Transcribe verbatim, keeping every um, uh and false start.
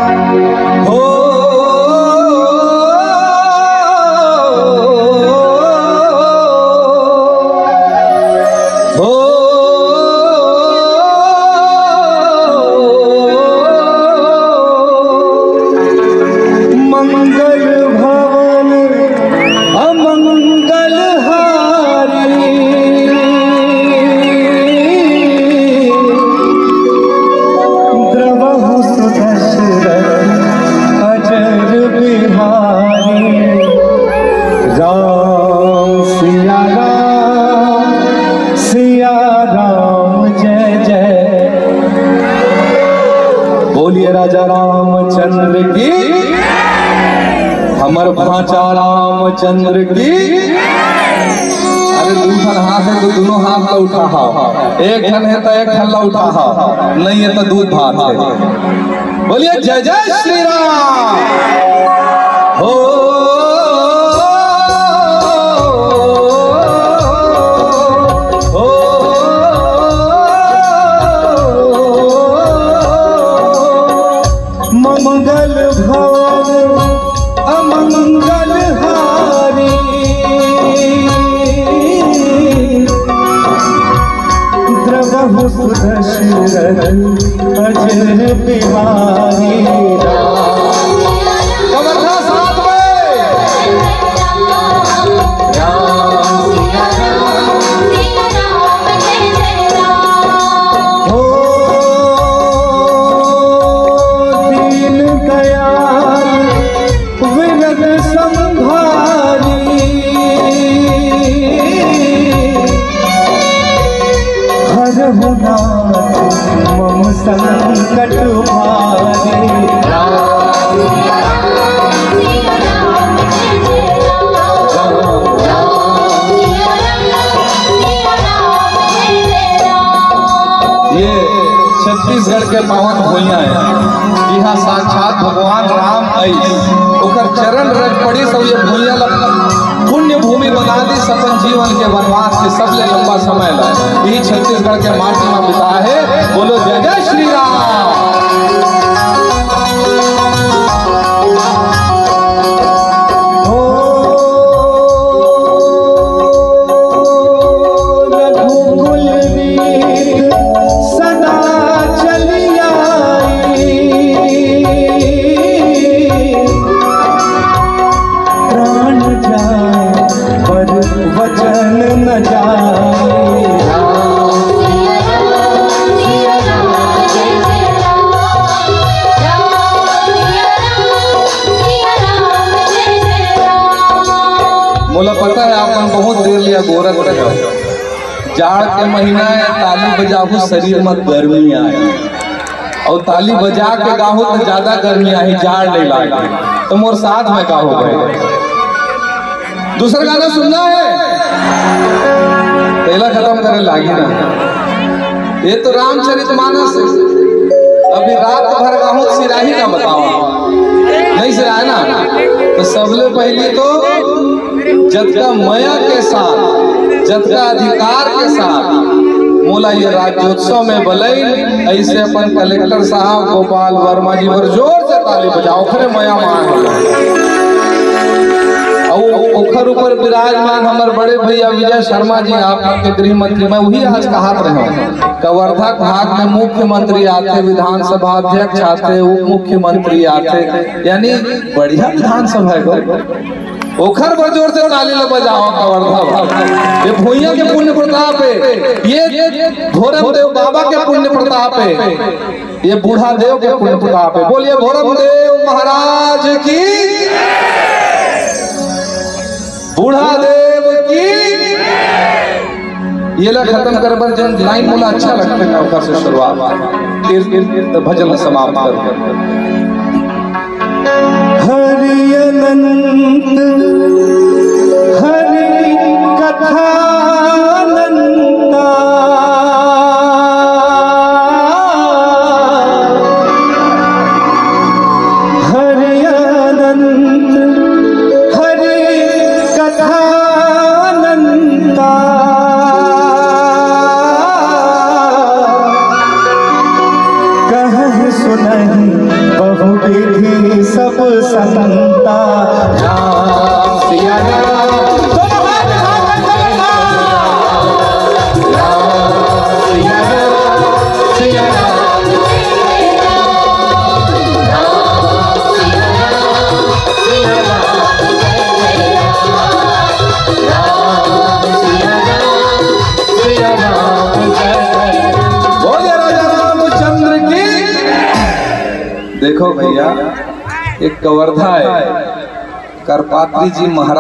हो, हो, मंगल भवन अमंगल हारी, द्रवहु सुदशरथ अजर बिहारी। राम सिया राम, सिया राम जय जय। बोलिए राजा रामचंद्र की, हमर भांचा रामचंद्र की। अरे दू ठन हाथ हे तो दोनों हाथ ला उठा हा, एक ठन हे तो एक ठन ला उठा हा, नहीं हे तो दू हाथ हे। बोलिए जय जय श्री राम। हो, हो, मंगल भवन अमंगल हारी, द्रवहु सुदशरथ अजर बिहारी। राम। कमरथा साथ में। राम। हो दीन दयाल विरद संभारी, हरहु नाथ मम संकट भारी। राम। ये छत्तीसगढ़ के पावन भुइयां हे, इहां साक्षात भगवान राम आइस, ओकर चरण रज पड़िस अउ ये भुइयां ला पुण्य भूमि बना दिस, अपन जीवन के वनवास के सबले लंबा समय ला इही छत्तीसगढ़ के माटी में बिताए हे। बोलो जय जय श्री राम। हो रघुकुल रीत सदा चली आई, प्राण जाए पर वचन न जाए। मोला पता हे, आप मन बहुत देर ले अगोरत रहे हो। जाड़ के महीना हे, ताली बजाहू, शरीर में गर्मी आए, अउ ताली बजा के गाहू तो ज्यादा गर्मी आही, जाड़ नहीं लागे। तो मोर साथ में गाहू भाई, दूसरा गाना सुनना हे, पहला खत्म करे लागी ना। ये तो रामचरित मानस हे। अभी रात भर गाहूं सिराही का बताओ, नहीं सिराहे ना। तो सबले पहली तो जतका मया के साथ, जतका अधिकार के साथ मोला ये राज्योत्सव में बलई, ऐसे अपन कलेक्टर साहब गोपाल वर्मा जी बर जोर से ताली बजाओ, ओखरे मया माय हो। अउ ओखर ऊपर विराजमान हमर बड़े भैया विजय शर्मा जी, आप के गृह मंत्री, मैं वही आज कहत रहे हूँ, कवर्धा भाग में मुख्यमंत्री आथे, विधानसभा अध्यक्ष आथे, उप मुख्यमंत्री आथे, यानी बढ़िया विधानसभा हे गो। ओखर बर जोर से ताली ल बजाओ कवर्धा। ये भुइयां के पुण्य प्रताप हे, ये भोरम देव बाबा के पुण्य प्रताप हे, ये बूढ़ा देव के पुण्य प्रताप हे। बोलिए भोरम देव महाराज की, बूढ़ा देव की। ये ला खत्म करे बर जन लाइन मोला अच्छा लगथे, मैं ओकर से शुरुआत फिर, फिर भजन समाप्त करूं। हरि अनंत हरि कथानंता, हरि अनंत हरि कथानंता, कहहि सुनहि बहु विधि सब संता। राम सिया राम। राम सिया राम। सिया राम। बोलिए राजा रामचंद्र की। देखो भैया, एक कवर्धा है, करपात्री जी महाराज।